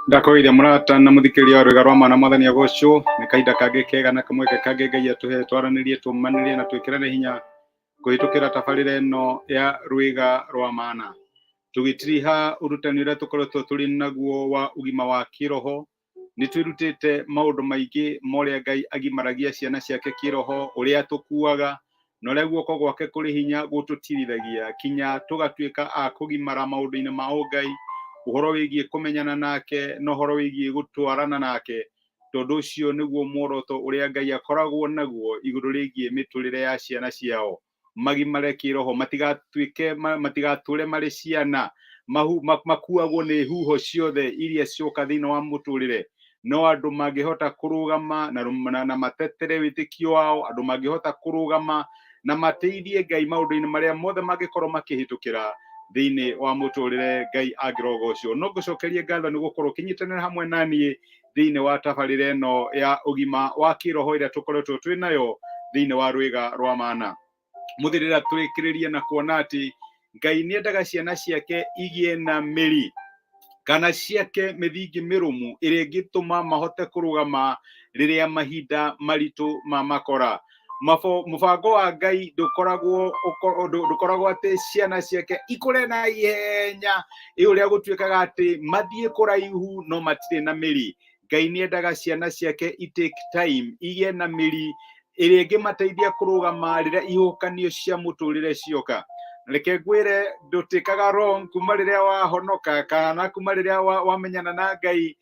Ndakũgeithia mũrata na mũthikĩrĩria wa rwĩga rwa mana mwathani agocwo nĩ kahinda kangĩ kega na kamweke kangĩ Ngai atũhe twaranĩrie tũmanĩrie na twĩkĩrane hinya kũhĩtũkĩra tabarĩra ĩno ya rwĩga rwa mana tũgĩtiriha ũrutani ũrĩa tũkoretwo tũrĩ naguo wa ũgima wa kĩroho. Nĩ twĩrutĩte maũndũ maingĩ ma ũrĩa Ngai agimaragia ciana ciake kĩroho, ũrĩa tũkuaga na ũrĩa guoko gwake kũrĩ hinya gũtũtirithagia kinya tũgatuĩka a kũgimara maũndũ-inĩ ma ũngai, ũhoro wĩgiĩ kũmenyana nake na ũhoro wĩgiĩ gũtwarana nake, tondũ ũcio nĩguo muoroto ũrĩa Ngai akoragwo naguo igũrũ rĩgiĩ mĩtũrĩre ya ciana ciao. Magimare kĩroho, matigatuĩke matigatũre marĩ ciana makuagwo nĩ huho ciothe iria cioka thĩinĩ wa mũtũrĩre. No andũ mangĩhota kũrũgama na matetere wĩtĩkio wao, andũ mangĩhota kũrũgama na mateithie Ngai maũndũ-inĩ marĩa mothe mangĩkorwo makĩhĩtũkĩra thĩinĩ wa mũtũrĩre, Ngai angĩrogocwo. No ngũcokerie ngatho nĩ gũkorwo ũkĩnyitanĩra hamwe na niĩ thĩinĩ wa tabarĩra ĩno ya ũgima wa kĩroho ĩrĩa tũkoretwo twĩ nayo thĩinĩ wa rwĩga rwa mana. Mũthĩrĩra tũrĩkĩrĩrie na kuona atĩ Ngai nĩ endaga ciana ciake igĩe na mĩri kana ciake mĩthingi mĩrũmu ĩrĩa ĩngĩtũma mahote kũrũgama rĩrĩa mahinda maritũ mamakora. Mũbango wa Ngai ndũkoragwo atĩ ciana ciake ikũre na ihenya ĩ ũrĩa gũtuĩkaga atĩ mathiĩ kũraihu no matirĩ na mĩri. Ngai nĩ endaga ciana ciake i take time, igĩe na mĩri ĩrĩa ĩngĩmateithia kũrũgama rĩrĩa ihuhũkanio cia mũtũrĩre cioka. Reke ngwĩre, ndũtĩkaga wrong kuma rĩrĩa wahonoka kana kuma rĩrĩa wamenyana na Ngai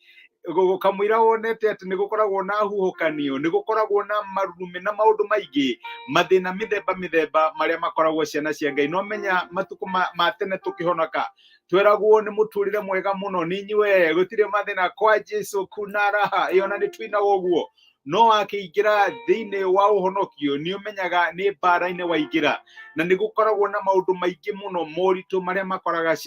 kamũira wonete atĩ nĩ gũkoragwo na huhũkanio, nĩ gũkoragwo na marurumĩ na maũndũ maingĩ, mathĩna mĩthemba mĩthemba marĩa makoragwo ciana cia Ngai. No menya matukũ ma tene tũkĩhonoka tweragwo nĩ mũtũrĩre mwega mũno, nĩ inyuĩ gũtirĩ mathĩna, kwa Jesu kuna raha ĩyo, na nĩ twinaga ũguo. No akĩingĩra thĩinĩ wa ũhonokio nĩ ũmenyaga nĩ mbara-inĩ waingĩra, na nĩ gũkoragwo na maũndũ maingĩ mũno moritũ marĩa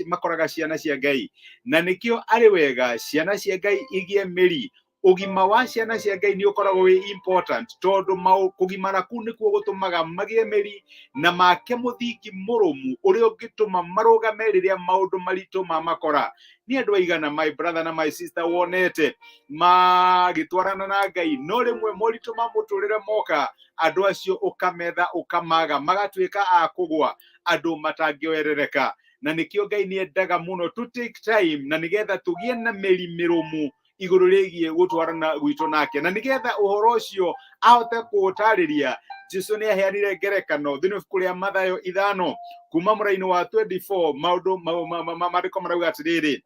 makoraga ciana cia Ngai, na nĩkĩo arĩ wega ciana cia Ngai igĩe mĩri. Ũgima wa ciana cia Ngai nĩ ũkoragwo wĩ important, tondũ kũgimara kũu nĩkuo gũtũmaga magĩe mĩri na make mũthingi mũrũmu ũrĩa ũngĩtũma marũgame rĩrĩa maũndũ maritũ mamakora. Nĩ andũ aigana, my brother na my sister, wonete magĩtwarana na Ngai, no rĩmwe moritũ ma mũtũrĩre moka, andũ acio ũkametha ũkamaga, magatuĩka a kũgwa, andũ matangĩoerereka? Na nĩkĩo Ngai nĩ endaga mũno to take time na nĩgetha tũgĩe na mĩri mĩrũmu igũrũ rĩgiĩ gũtwarana gwitũ nake, na nĩgetha ũhoro ũcio ahote kũũtarĩria. Jesu nĩ aheanire ngerekano thĩinĩ wa ibuku rĩa Mathayo 5 kuma mũraini wa 24. Maũndũ maandĩko marauga atĩrĩrĩ: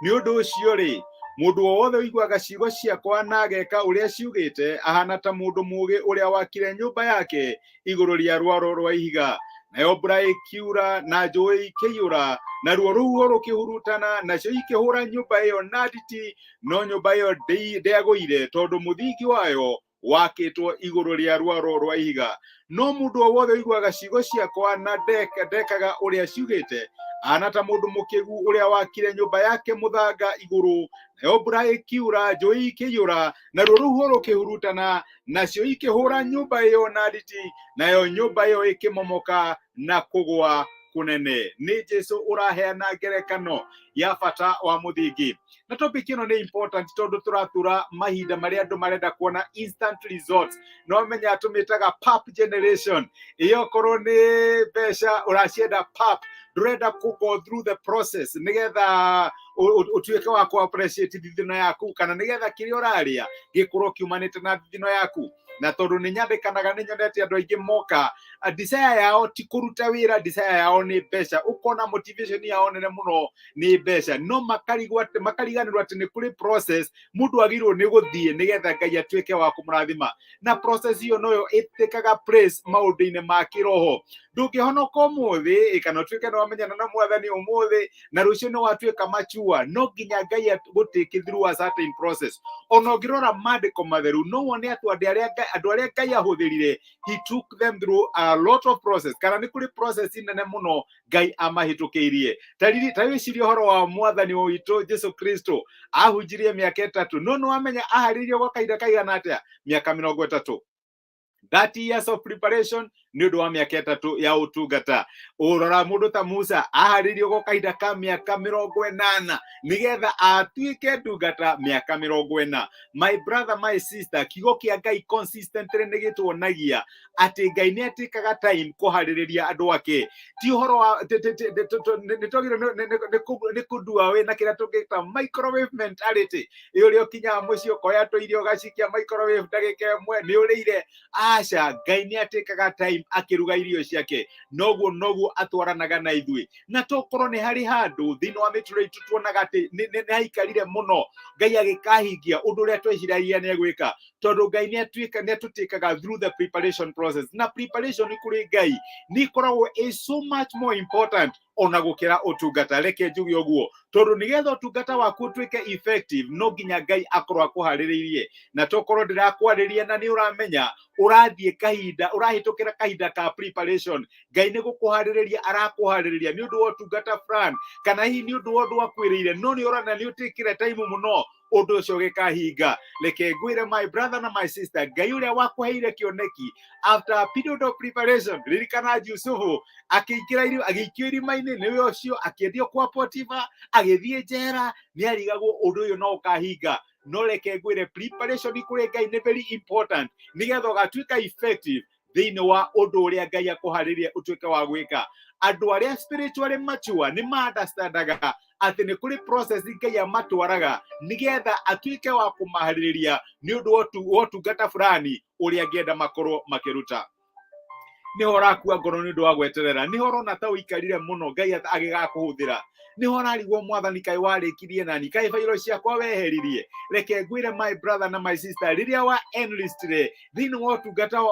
"Nĩ ũndũ ũcio rĩ, mũndũ o wothe ũiguaga ciugo ciakwa na ageka ũrĩa ciugĩte ahana ta mũndũ mũũgĩ ũrĩa wakire nyũmba yake igũrũ rĩa rwaro rwa ihiga. Nayo mbura ĩkiura na njũĩ ikĩiyũra, naruo rũhuho rũkĩhurutana, nacio ikĩhũra nyũmba ĩyo na nditi, no nyũmba ĩyo ndĩagũire, tondũ mũthingi wayo wakĩtwo igũrũ rĩa rwaro rwa ihiga. No mũndũ o wothe ũiguaga ciugo ciakwa na ndekaga ũrĩa ciugĩte ahana ta mũndũ mũkĩgu ũrĩa wakire nyũmba yake mũthanga igũrũ. Nayo mbura ĩkiura, njũĩ ikĩiyũra, naruo rũhuho rũkĩhurutana, nacio ikĩhũra nyũmba ĩyo na nditi, nayo nyũmba ĩyo ĩkĩmomoka na kũgwa kũnene." Nĩ Jesu ũraheana ngerekano ya bata wa mũthingi, na topic ĩno nĩ important tondũ tũratura mahinda marĩa andũ marenda kuona instant results. No menya tũmĩtaga pap generation ĩyo, korwo nĩ mbeca ũracienda pap, ndũrenda kũ go through the process nĩgetha ũtuĩke wa kũ appreciate thithino yaku, kana nĩgetha kĩrĩa ũrarĩa gĩkorwo kiumanĩte na thithino yaku. Na tondũ nĩ nyandĩkanaga, nĩ nyonete andũ aingĩ moka, desire yao ti kũruta wĩra, desire yao nĩ mbeca. Ũkona motivation yao nene mũno nĩ mbeca, no makarigwo atĩ makariganĩrwo atĩ nĩ kũrĩ process mũndũ agĩrĩirwo nĩ gũthiĩ nĩgetha Ngai atuĩke wa kũmũrathima, na process ĩyo noyo ĩtĩkaga place maũndũ-inĩ ma kĩroho. Ndũngĩhonoka ũmũthĩ kana ũtuĩke nĩ wamenyana na mwathani ũmũthĩ na rũciũ nĩ watuĩka machua. No nginya Ngai gũtake through a certain process. Ona ũngĩrora maandĩko matheru, no wone atĩ andũ arĩa Ngai ahũthĩrire, he took them through a lot of process, kana nĩ kũrĩ process nene mũno Ngai amahĩtũkĩirie. Ta wĩcirie ũhoro wa mwathani witũ Jesu Kristo. Ahunjirie mĩaka 3, no nĩ wamenya aharĩirio gwa kahinda kaigana atĩa? Mĩaka 30, 30 years of preparation. Nĩ ũndũ wa mĩaka 3 ya ũtungata. Ũrora mũndũ ta Musa aharĩirio gwa kahinda ka mĩaka 80 nĩgetha atuĩke ndungata mĩaka 40. My brother, my sister, kiugo kĩa Ngai consistently nĩ gĩtuonagia atĩ Ngai nĩ atĩkaga time kũharĩrĩria andũ ake. Ti ũhoro wa nĩ twagĩrĩirwo nĩ kũndua wĩ na kĩrĩa tũngĩta microwave mentality, ũrĩa ũkinyaga mũciĩ ũkoya tũirio ũgacikia microwave ndagĩka ĩmwe nĩ ũrĩire. Aca, Ngai nĩ atĩkaga time akĩruga irio ciake. Noguo noguo atwaranaga na ithuĩ. Na tokorwo nĩ harĩ handũ thĩinĩ wa mĩtũrĩre itũ tuonaga atĩ nĩ haikarire mũno Ngai agĩkahingia ũndũ ũrĩa tweciragia nĩ egwĩka, tondũ Ngai nĩ atuĩka nĩ atũtĩkaga through the preparation process. Na preparation kũrĩ Ngai nĩ ĩkoragwo is so much more important ona gũkĩra ũtungata. Reke njuge ũguo, tondũ nĩgetha ũtungata waku ũtuĩke effective no nginya Ngai akorwo akũharĩrĩirie. Na tokorwo ndĩrakwarĩria na nĩ ũramenya ũrathiĩ kahinda, ũrahĩtũkĩra kahinda ka preparation, Ngai nĩ gũkũharĩrĩria arakũharĩrĩria nĩ ũndũ wa ũtungata fulani, kana hihi nĩ ũndũ wa ũndũ akwĩrĩire, no nĩ ũrona nĩ ũtĩkĩre time mũno ũndũ ũcio ũgĩkahinga. Reke ngwĩre, my brother na my sister, Ngai ũrĩa wakũheire kĩoneki after a period of preparation, ririkana Jusufu akĩingĩra agĩikio irima-inĩ, nĩwe ũcio akĩendio kwa Potifa, agĩthiĩ njera, nĩ arigagwo ũndũ ũyũ no ũkahinga. No reke ngwĩre, preparation kũrĩ Ngai nĩ very important nĩgetha ũgatuĩka effective thĩinĩ wa ũndũ ũrĩa Ngai akũharĩrie ũtuĩke wa gwĩka. Andũ arĩa spiritually mature nĩ ma-understandaga atĩ nĩ kũrĩ process Ngai amatwaraga nĩgetha atuĩke wa kũmaharĩrĩria nĩ ũndũ wa ũtungata fulani ũrĩa angĩenda makorwo makĩruta. Nĩho ũrakua ngoro nĩ ũndũ wa gweterera, nĩho ũrona ta ũikarire mũno Ngai agĩgakũhũthĩra, nĩho ũrarigwo Mwathani kaĩ warĩkirie nani, kaĩ bairo ciakwa weheririe. Reke ngwĩre, my brother na my sister, rĩrĩa wa enlist rĩ thĩinĩ wa ũtungata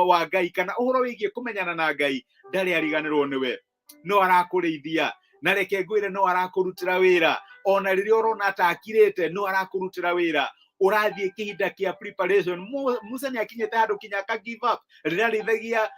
wa Ngai kana ũhoro wĩgiĩ kũmenyana na Ngai, ndarĩ ariganĩrwo nĩwe, no arakũrĩithia. Na reke ngwĩre, no arakũrutĩra wĩra ona rĩrĩa ũrona ta akirĩte, no arakũrutĩra wĩra. Ũrathiĩ kĩhinda kĩa preparation. Musa nĩ akinyĩte handũ kinya aka give up rĩrĩa arĩithagia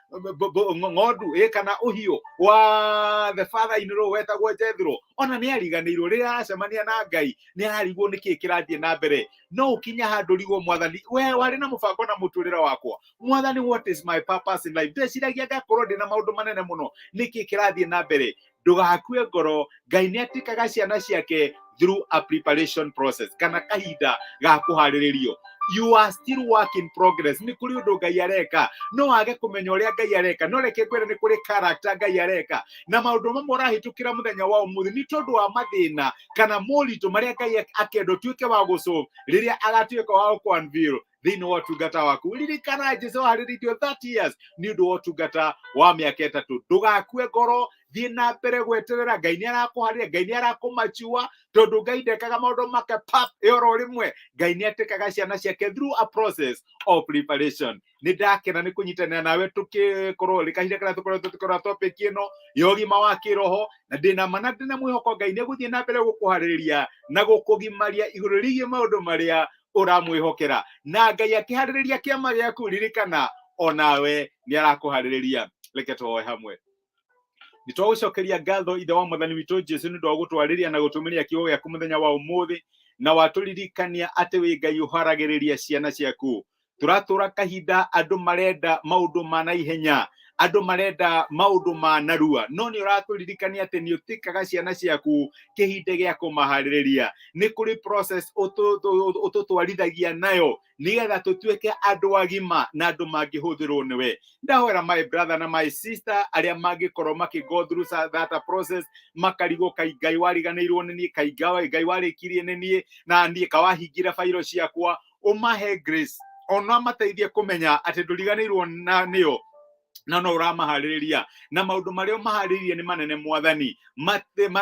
ng'ondu kana ũhiũ wa the father in law wetagwo Jethro. Ona nĩ ariganĩirwo rĩrĩa aracemania na Ngai, nĩ ararigwo nĩkĩ kĩrathiĩ na mbere. No ũkinya handũ rigwo, Mwathani, we warĩ na mũbango na mũtũrĩre wakwa. Mwathani, what is my purpose in life? Ndeciragia ngakorwo ndĩna maũndũ manene mũno, nĩkĩ kĩrathiĩ na mbere? Ndũgakue ngoro. Ngai nĩ atĩkaga ciana ciake through a preparation process kana kahinda ga kũharĩrĩrio. You are still work in progress. Nĩ kũrĩ ũndũ Ngai areka, no wage kũmenya ũrĩa Ngai areka, no reke ngwĩre nĩ kũrĩ character Ngai areka. Na maũndũ mamwe ũrahĩtũkĩra mũthenya wa ũmũthĩ nĩ tondũ wa mathĩna kana moritũ marĩa Ngai akenda ũtuĩke wa gũsolve rĩrĩa agatuĩka wa gũkũ-unveil thĩinĩ wa ũtungata waku. Ririkana Jesu aharĩrĩirio 30 years nĩ ũndũ wa ũtungata wa mĩaka 3. Ndũgakue ngoro, thiĩ na mbere gweterera. Ngai nĩ arakũharĩria, Ngai nĩ arakũmachua, tondũ Ngai ndekaga maũndũ make pap ĩoro rĩmwe. Ngai nĩ atĩkaga ciana ciake through a process of preparation. Nĩ ndakena nĩ kũnyitanĩra nawe tũkĩkorwo rĩ kahinda karĩa tũkoretwo tũkĩrora topic ĩno ya ũgima wa kĩroho, na ndĩna ma na ndĩna mwĩhoko Ngai nĩ egũthiĩ na mbere gũkũharĩrĩria na gũkũgimaria igũrũ rĩgiĩ maũndũ marĩa ũramwĩhokera. Na Ngai akĩharĩrĩria kĩama gĩaku, ririkana onawe nĩ arakũharĩrĩria. Reke tũhoe hamwe. Nĩ twagũcokeria ngatho, Ithe wa Mwathani witũ Jesu, nĩ ũndũ wa gũtwarĩria na gũtũmĩria kiugo gĩaku mũthenya wa ũmũthĩ, na watũririkania atĩ wĩ Ngai ũharagĩrĩria ciana ciaku. Tũratũra kahinda andũ marenda maũndũ ma naihenya, andũ marenda maũndũ ma narua, no nĩ ũratũririkania atĩ nĩ ũtĩkaga ciana ciaku kĩhinda gĩa kũmaharĩrĩria. Nĩ kũrĩ process ũtũtwarithagia nayo nĩgetha tũtuĩke andũ agima na andũ mangĩhũthĩrwo nĩwe. Ndahoera my brother na my sister arĩa mangĩkorwo makĩ go through that process, makarigwo kai Ngai wariganĩirwo nĩ niĩ, kai Ngai warĩkirie nĩ niĩ na niĩ kawahingire bairo ciakwa. Ũmahe grace ona mateithie kũmenya atĩ ndũriganĩirwo na nĩo na no ũramaharĩrĩria, na maũndũ marĩa ũmaharĩrĩirie nĩ manene. Mwathani,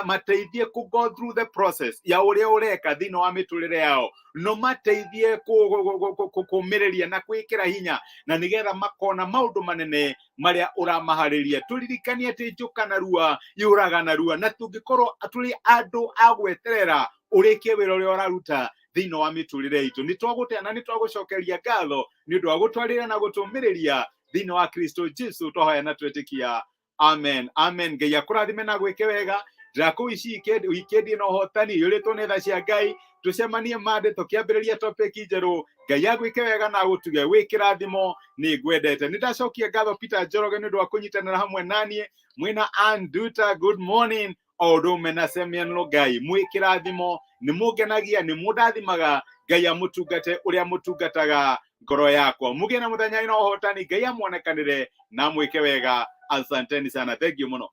mateithie ku go through the process ya ũrĩa ũreka thĩinĩ wa mĩtũrĩre yao, no mateithie kũmĩrĩria na kwĩkĩra hinya, na nĩgetha makona maũndũ manene marĩa ũramaharĩria. Tũririkanie atĩ njũka narua yũraga narua, na tũngĩkorwo tũrĩ andũ a gweterera ũrĩkie wĩra ũrĩa ũraruta thĩinĩ wa mĩtũrĩre itũ. Nĩ twagũtĩa na nĩ twagũcokeria ngatho nĩ ũndũ wa gũtwarĩra na gũtũmĩrĩria thĩinĩ wa Kristo Jesu twahoya na twetĩkia, amen, amen. Ngai akũrathime na gwĩke wega. Ndĩrakũwici wikendi na ũhotani yũrĩtwo nĩ tha cia Ngai. Tũcemanie mande tũkĩambĩrĩria topic njerũ. Ngai agwĩke wega na agũtuge. Wĩ kĩrathimo, nĩ ngwendete. Nĩ ndacokia ngatho Peter Njoroge nĩ ũndũ wa kũnyitanĩra hamwe naniĩ. Mwĩna Anduta, good morning. O ũndũ ũmwe na Semian Logai, mwĩ kĩrathimo, nĩ mũngenagia, nĩ mũndathimaga. Ngai amũtungate ũrĩa mũtungataga ngoro yakwa. Mũgĩe na mũthenya wĩna ũhotani. Ngai amuonekanĩre na mwĩke wega. Asanteni sana, thank you mũno.